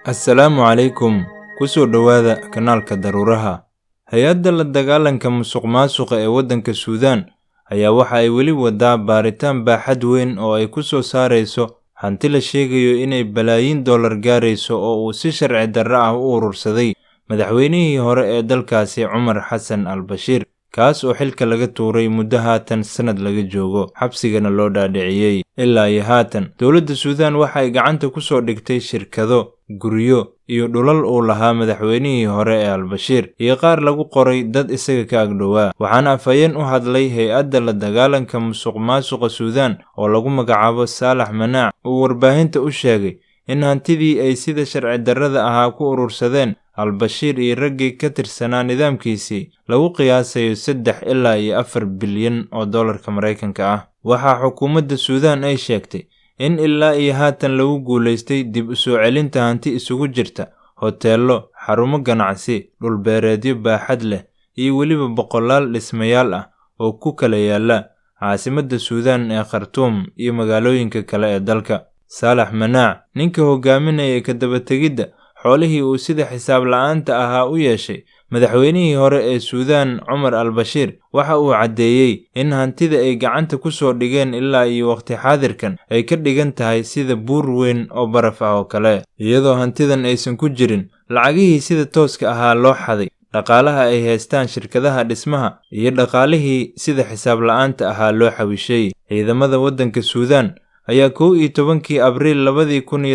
Assalaamu calaykum. Ku soo dhowaada kanaalka Daruuraha. Hay'adda la dagaalanka musuqmaasuqa ee waddanka Suudaan ayaa waxa ay weli wadaa baaritaan baaxad weyn oo ay ku soo saarayso hanti la sheegayo inay balaayiin dollar gaarayso oo uu si sharci darro ah u urursaday madaxweynihii hore ee dalkaasi Cumar Xasan al-Bashiir, kaas oo xilka laga tuuray muddo haatan sanad laga joogo, xabsigana loo dhaadhiciyey. Ilaa iyo haatan, dowladda Suudaan waxa ay gacanta ku soo dhigtay shirkado, guryo iyo dhulal uu lahaa madaxweynihii hore ee al-Bashiir iyo qaar lagu qoray dad isaga ka agdhowaa. Waxaana afhayeen u hadlay hay'adda la dagaalanka musuqmaasuqa Suudaan oo lagu magacaabo Saalax Manaac uu warbaahinta u sheegay in hantidii ay sida sharci darrada ahaa ku urursadeen al-Bashiir iyo raggii ka tirsanaa nidaamkiisii lagu qiyaasayo 3 ilaa iyo 4 bilyan oo dollarka Maraykanka ah. Waxaa xukuumadda Suudaan ay sheegtay in ilaa iyo haatan lagu guulaystay dib u soo celinta hanti isugu jirta hoteello, xarumo ganacsi, dhul beereedyo baaxad leh iyo weliba boqolaal dhismayaal ah oo ku kala yaala caasimadda Suudaan ee Khartoum iyo magaalooyinka kale ee dalka. Saalax Manaac, ninka hogaaminaya ka daba tegidda xoolihii uu sida xisaab la'aanta ahaa u yeeshay madaxweynihii hore ee Suudaan Cumar al-Bashiir, waxa uu caddeeyey in hantida ay gacanta ku soo dhigeen ilaa iyo waqti xaadirkan ay ka dhigan tahay sida buur weyn oo baraf ah oo kale, iyadoo hantidan aysan ku jirin lacagihii sida tooska ahaa loo xaday, dhaqaalaha ay haystaan shirkadaha dhismaha iyo dhaqaalihii sida xisaab la'aanta ahaa loo xawishay. Ciidamada waddanka Suudaan ayaa 11-kii Abriil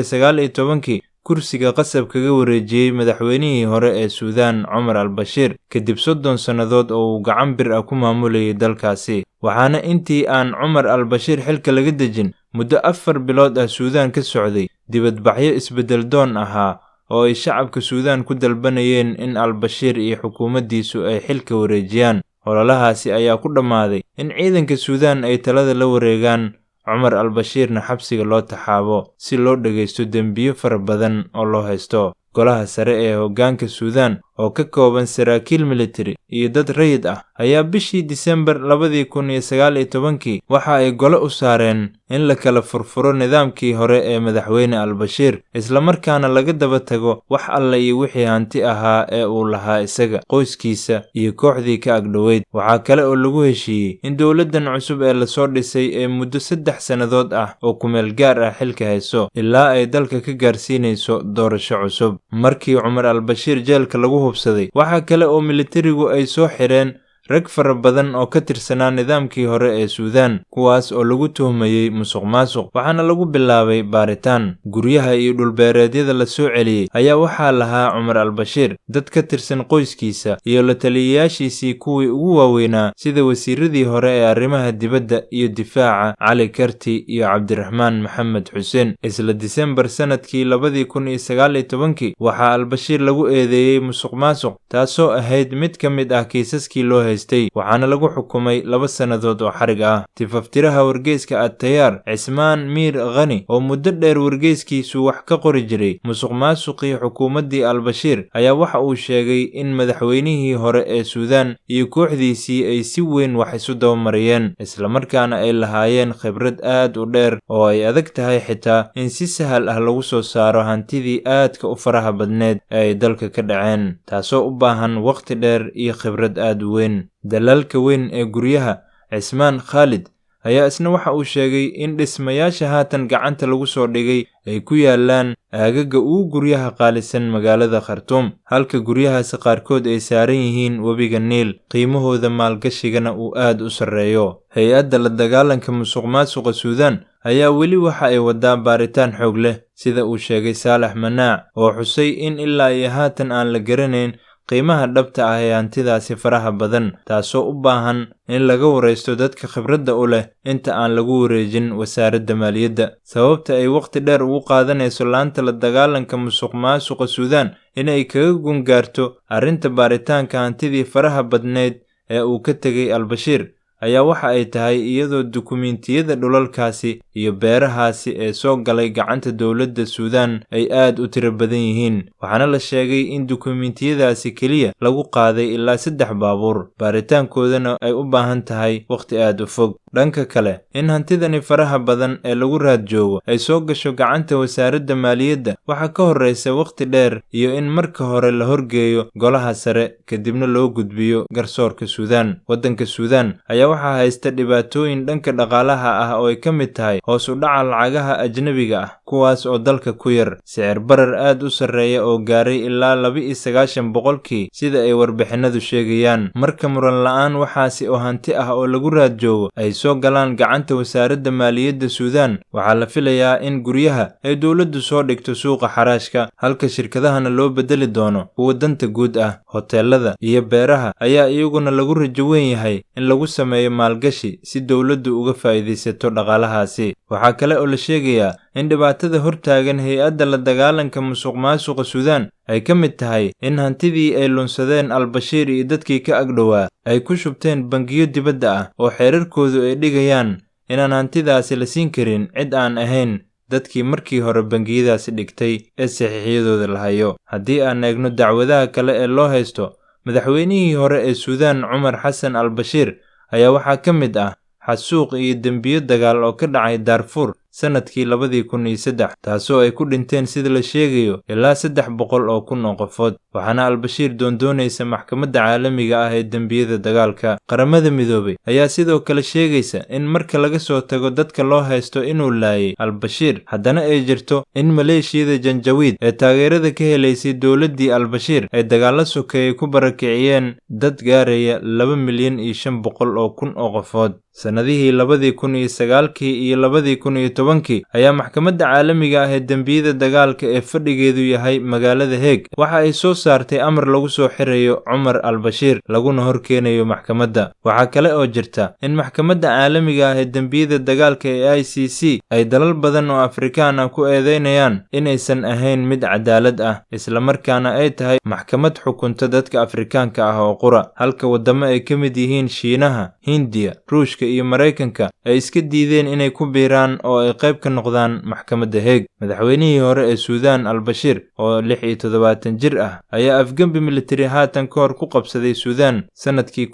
2019-kii kursiga qasab kaga wareejiyey madaxweynihii hore ee Suudaan Cumar al-Bashiir kadib 30 sannadood oo uu gacan bir ah ku maamulayay dalkaasi. Waxaana intii aan Cumar al-Bashiir xilka laga dejin muddo 4 bilood ah Suudaan ka socday dibadbaxyo isbeddel doon ahaa oo ay shacabka Suudaan ku dalbanayeen in al-Bashiir iyo xukuumaddiisu ay xilka wareejiyaan. Ololahaasi ayaa ku dhammaaday in ciidanka Suudaan ay talada la wareegaan, Cumar al-Bashiirna xabsiga loo taxaabo si loo dhageysto dembiyo fara badan oo loo haysto. Golaha sare ee hoggaanka Suudaan oo ka kooban saraakiil militari iyo dad rayid ah ayaa bishii Disembar 2019-kii waxa ay gole u saareen in la kala furfuro nidaamkii hore ee madaxweyne al-Bashiir, isla markaana laga daba tago wax alla iyo wixii hanti ahaa ee uu lahaa isaga, qoyskiisa iyo kooxdii ka agdhoweyd. Waxaa kale oo lagu heshiiyey in dowladdan cusub ee lasoo dhisay ee muddo 3 sannadood ah oo kumeel gaar ah xilka hayso ilaa ay dalka ka gaarsiinayso doorasho cusub. Markii Cumar al-Bashiir jeelka lagu hubsaday, waxaa kale oo militarigu ay soo xireen rag fara badan oo ka tirsanaa nidaamkii hore ee Suudaan, kuwaas oo lagu tuhmayey musuqmaasuq, waxaana lagu bilaabay baaritaan. Guryaha iyo dhulbeereedyada la soo celiyey ayaa waxaa lahaa Cumar al-Bashiir, dad ka tirsan qoyskiisa iyo la taliyayaashiisii kuwii ugu waaweynaa, sida wasiiradii hore ee arrimaha dibadda iyo difaaca Cali Karti iyo Cabdiraxmaan Maxamed Xuseen. Isla Disembar sanadkii 2019-kii waxaa al-Bashiir lagu eedeeyey musuqmaasuq, taasoo ahayd mid ka mid ah kiisaskii loo haystay, waxaana lagu xukumay 2 sannadood oo xarig ah. Tifaftiraha wargeyska At-Tayaar, Cismaan Miir Khani, oo muddo dheer wargeyskiisu wax ka qori jiray musuqmaasuqii xukuumaddii al-Bashiir, ayaa waxa uu sheegay in madaxweynihii hore ee Suudaan iyo kooxdiisii ay si weyn wax isu dabamariyeen, islamarkaana ay lahaayeen khibrad aad u dheer oo ay adag tahay xitaa in si sahal ah lagu soo saaro hantidii aadka u faraha badneed ee ay dalka ka dhaceen, taasoo u baahan waqti dheer iyo khibrad aad u weyn. Dalaalka weyn ee guryaha, Cismaan Khaalid, ayaa isna waxa uu sheegay in dhismayaasha haatan gacanta lagu soo dhigay ay ku yaalaan aagaga ugu guryaha qaalisan magaalada Khartoum, halka guryahaasi qaarkood ay saaran yihiin webiga Niil, qiimahooda maalgashigana uu aad u sarreeyo. Hay'adda la dagaalanka musuqmaasuqa Suudaan ayaa weli waxa ay wadaa baaritaan xoog leh, sida uu sheegay Saalax Manaac, oo xusay in ilaa iyo haatan aan la garanayn qiimaha dhabta ah ee hantidaasi faraha badan, taasoo u baahan in laga wareysto dadka khibradda u leh inta aan lagu wareejin wasaaradda maaliyadda. Sababta ay waqti dheer ugu qaadanayso laanta la dagaalanka musuqmaasuqa Suudaan inay kaga gun gaarto arrinta baaritaanka hantidii faraha badneyd ee uu ka tegay al-Bashiir ayaa waxa ay tahay iyadoo dukumiintiyada dhulalkaasi iyo beerahaasi ee soo galay gacanta dowladda Suudaan ay aad u tiro badan yihiin, waxaana la sheegay in dukumiintiyadaasi keliya lagu qaaday ilaa 3 baabuur, baaritaankoodana ay u baahan tahay waqti aad u fog. Dhanka kale, in hantidani faraha badan ee lagu raad joogo ay soo gasho gacanta wasaaradda maaliyadda waxaa ka horreysa waqti dheer iyo in marka hore la horgeeyo golaha sare kadibna loo gudbiyo garsoorka Suudaan. Waddanka Suudaan ayaa waxaa haysta dhibaatooyin dhanka dhaqaalaha ah oo ay ka mid tahay hoos u dhaca lacagaha ajnabiga ah, kuwaas oo dalka ku yar, sicir barar aad u sarreeya oo gaaray ilaa 92% sida ay warbixinadu sheegayaan. Marka muran la'aan waxaasi oo hanti ah oo lagu raad joogo ay soo galaan gacanta wasaaradda maaliyadda Suudaan, waxaa la filayaa in guryaha ay dowladdu soo dhigto suuqa xaraashka, halka shirkadahana loo bedeli doono kuwa danta guud ah. Hoteelada iyo beeraha ayaa iyaguna lagu rajo weyn yahay in lagu sameeyo maalgashi si dowladdu uga faa'iidaysato dhaqaalahaasi. Waxaa kale oo la sheegayaa in dhibaatada hortaagan hay'adda la dagaalanka musuqmaasuqa Suudaan ay ka mid tahay in hantidii ay lunsadeen Al-Bashiir iyo dadkii ka agdhowaa ay ku shubteen bangiyo dibadda ah oo xeerarkoodu ay dhigayaan inaan hantidaasi la siin karin cid aan ahayn dadkii markii hore bangiyadaasi dhigtay ee saxiixyadooda la hayo. Haddii aan eegno dacwadaha kale ee loo haysto madaxweynihii hore ee Suudaan Cumar Xasan Al-Bashiir ayaa waxaa ka mid ah xasuuq iyo dembiyo dagaal oo ka dhacay Darfur sanadkii 2003, taasoo ay ku dhinteen sida la sheegayo ilaa 300,000 oo qofood. Waxaana Al-Bashiir doondoonaysa maxkamadda caalamiga ah ee dembiyada dagaalka. Qaramada Midoobay ayaa sidoo kale sheegaysa in marka laga soo tago dadka loo haysto inuu laayay Al-Bashiir, haddana ay jirto in maleeshiyada Janjaweed ee taageerada ka helaysay dowladdii Al-Bashiir ay dagaallo sokeeye ku barakiciyeen dad gaaraya 2,500,000 oo qofood. Sanadihii 2009 iyo 2010 ayaa maxkamadda caalamiga ah ee dembiyada dagaalka ee fadhigeedu yahay magaalada Hague waxa ay soo saartay amar lagu soo xirayo Cumar Al-Bashiir laguna horkeenayo maxkamadda. Waxaa kale oo jirta in maxkamadda caalamiga ah ee dembiyada dagaalka ee ICC ay dalal badan oo Afrikaan ah ku eedeynayaan inaysan ahayn mid cadaalad ah, isla markaana ay tahay maxkamad xukunta dadka Afrikaanka ah oo qura, halka waddamo ay ka mid yihiin Shiinaha, Hindiya, Ruushka iyo Mareykanka ay iska diideen inay ku biiraan oo ay qayb ka noqdaan maxkamadda Hague. Madaxweynihii hore ee Suudaan Al-Bashiir oo 76 jir ah ayaa afgembi military haatan ka hor ku qabsaday Suudaan sanadkii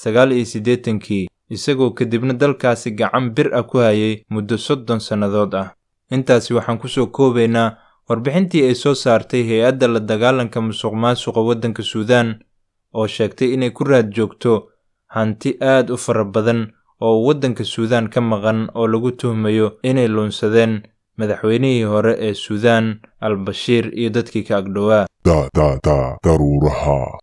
1989, isagoo kadibna dalkaasi gacan bir ah ku hayay muddo 30 sannadood ah. Intaasi waxaan ku soo koobaynaa warbixintii ay soo saartay hay'adda la dagaalanka musuqmaasuqa waddanka Suudaan oo sheegtay inay ku raad joogto hanti aad u fara badan oo waddanka Suudaan ka maqan oo lagu tuhmayo inay lunsadeen madaxweynihii hore ee Suudaan Al-Bashiir iyo dadkii ka agdhowaa. Da da da daruuraha.